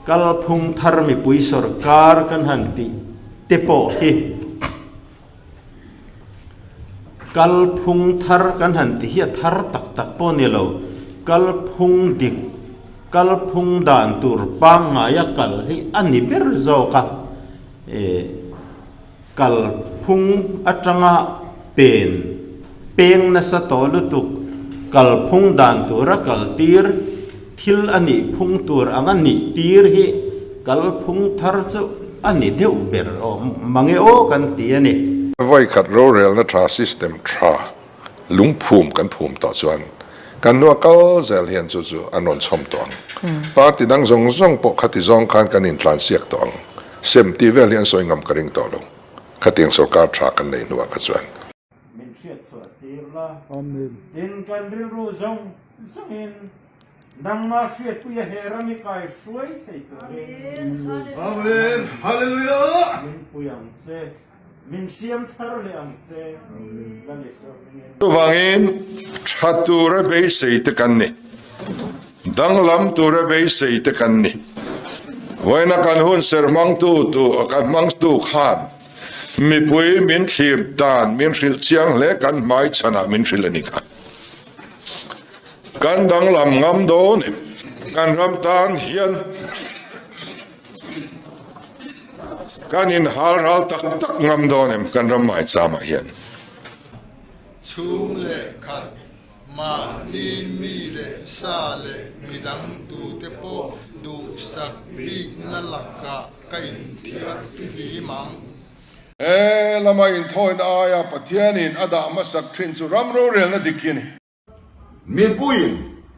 Kalphung thar mipui sawrkar kan han tih te pawh hi Kalphung thar kan han ti hi a thar tak tak pawh ni lo, kalphung dik, kalphung dan tur pangngaia kal hi a ni ber zawk a, kalphung atanga pen peng nasa tawh lutuk, kalphung dan tura kal tir thil a nih phung tur ang a nih tir hi kalphung thar chu a ni deuh ber awm mange aw kan ti a ni. Vawikhat rorelna tha system tha lungphum kan phum tawh chuan kan hnua kal zel hian chu chu an rawn chhawm tawh ang. Party dang zawng zawng pawh khati zawng khan kan intlansiak tawh ang. Sem tih vel hi an sawi ngam ka ring tawh lo. Khatiang sorkar tha kan nei hnuah kha chuan. Min hriat chhuah tir la. Amen. Tin kan rilru zawng zawngin nangmah hriatpuia he ram i kai hruai thei turin. Amen. Hallelujah. Min pui ang che. Min siam thar leh ang che. Lal Isua hmingin. Chuvangin tha tura beisei te kan ni. Danglam tura beisei te kan ni. Vawiina kan hun ser hmangtu tu kan hmangtu khan Mipui min thlir dan min hrilh chiang hle kan hmai chhanah min hrilh a ni kha. Kan danglam ngam dawn em? Kan ram tan hian kan inhal ral tak tak ngam dawn em kan ram maicham ah hian? Chhung leh khat mahni mi leh sa leh midang tute pawh duhsak bikna lakah Ka inthiar fihlim ang. He lama inthawina aia Pathianin a dah hmasak thin chu ram rorelna dik hi a ni. Mipuiin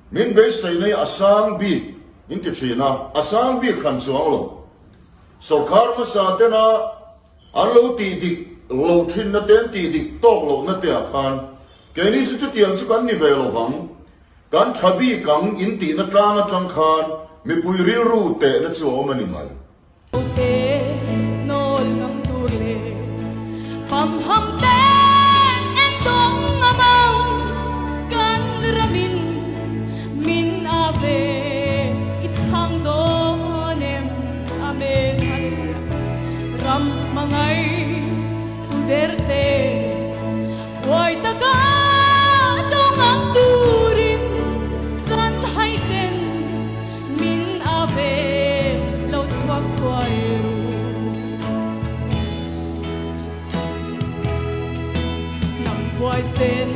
min beisei nei a sang bik in ti thin a, a sang bik hran chuang lo. Sawrkar hmasa tena an lo tih dik loh thinna te an tih dik tawk lohna te ah khan keini chu chutiang chu kan ni ve lo vang. Kan tha bik ang in tihna tlang atang khan mipui rilru tehna chu a awm a ni mai. Te nawl ngam tur leh pam ham te en dawng ngam ang kan ramin min a ve i chhang dawn em Amen Hallelujah ram hmangai tu der te Huai taka dawng ang turin chan haihten min a ve lo chhuak thuai ru. Hnam huaisen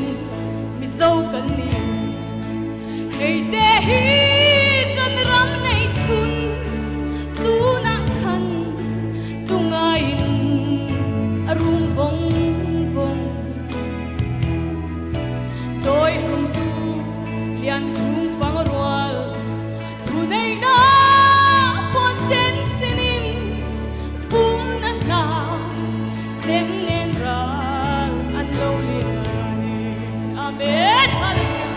Mizo kan ni, hei te hi kan ram nei chhun tunah chhan Tungaiin a rum vawng vawng. Dawi hamtu lian chhung fang rual thu neihna pawn sen sinin pum na hna sem nen ral an lo lian e. Amen. Hallelujah.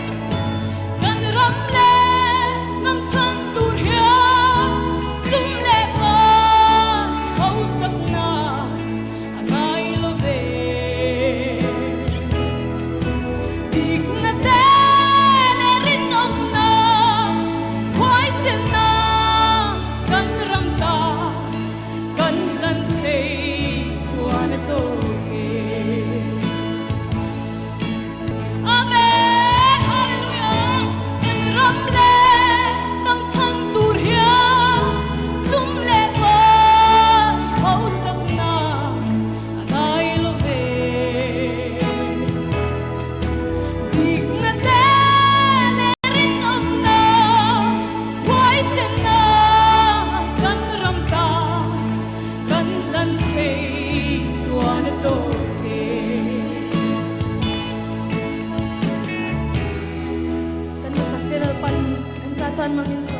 Kan ram leh hnam chhan tur hian sum leh pa hausakna a ngai lo ve. Dikna te leh rinawmna, huaisenna kan ram ta kan hlan thei chuan a tawk e. Amen Hallelujah Kan ram leh hnam chhan tur hian sum leh pai hausakna a ngai lo ve. Dikna te leh rinawmna huaisenna kan ram ta kan hlan thei chuan a tawp e. Kan hmasak te Lalpan an zah tan mangin.